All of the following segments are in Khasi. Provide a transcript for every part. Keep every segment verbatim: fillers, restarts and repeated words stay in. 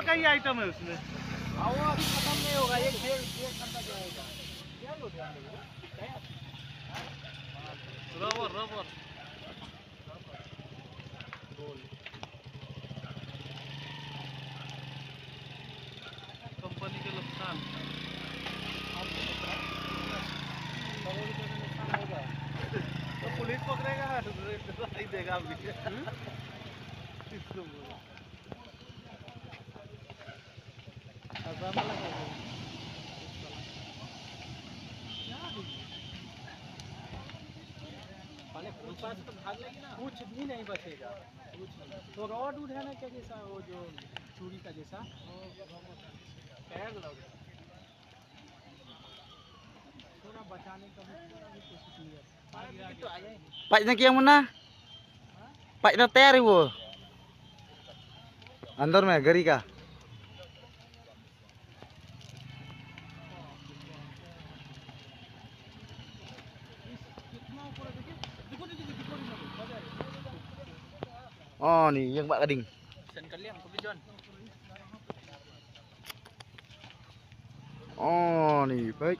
क्या ही आइटम है उसमें? हाँ, वो अभी खत्म नहीं होगा, एक डेढ़, डेढ़ घंटा जाएगा। क्या लो ध्यान दे? रबर, रबर। कंपनी के नुकसान। तो पुलिस पकड़ेगा ना, तो नहीं देगा अभी। कुछ भी नहीं बचेगा, कुछ नहीं। तो रॉड उठाने का जैसा, वो जो चूड़ी का जैसा, पैर लग रहा है। थोड़ा बचाने का भी, पूरा भी कोशिश नहीं है। पाइप ना किया मुन्ना, पाइप ना तैयार है वो अंदर में गरी का। Oh, ni yang bak gading. Oh, ni baik.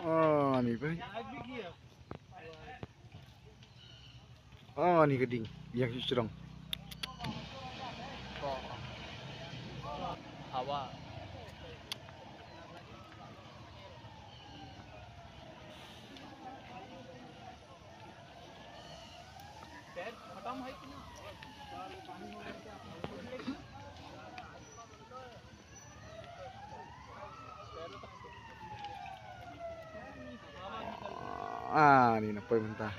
Oh, ni baik. Oh, ni gading yang sedang. Hawa. Ah, ni na poi mynta.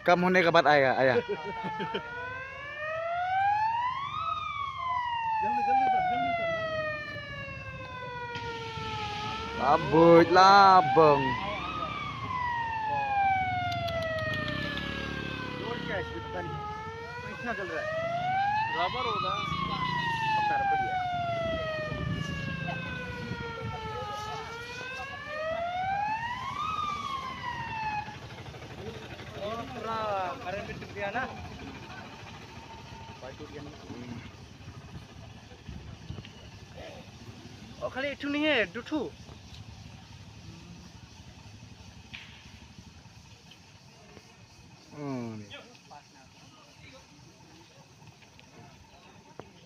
Kam hone ka bat aya, aya. Labuit labang. और क्या है इसमें, पता नहीं। इतना जल रहा है। रबर होगा। पक्का रबर ही है। और पूरा करंट भी टूट गया ना। भाई टूट गया ना। और खाली एक ठो नहीं है, दो ठो।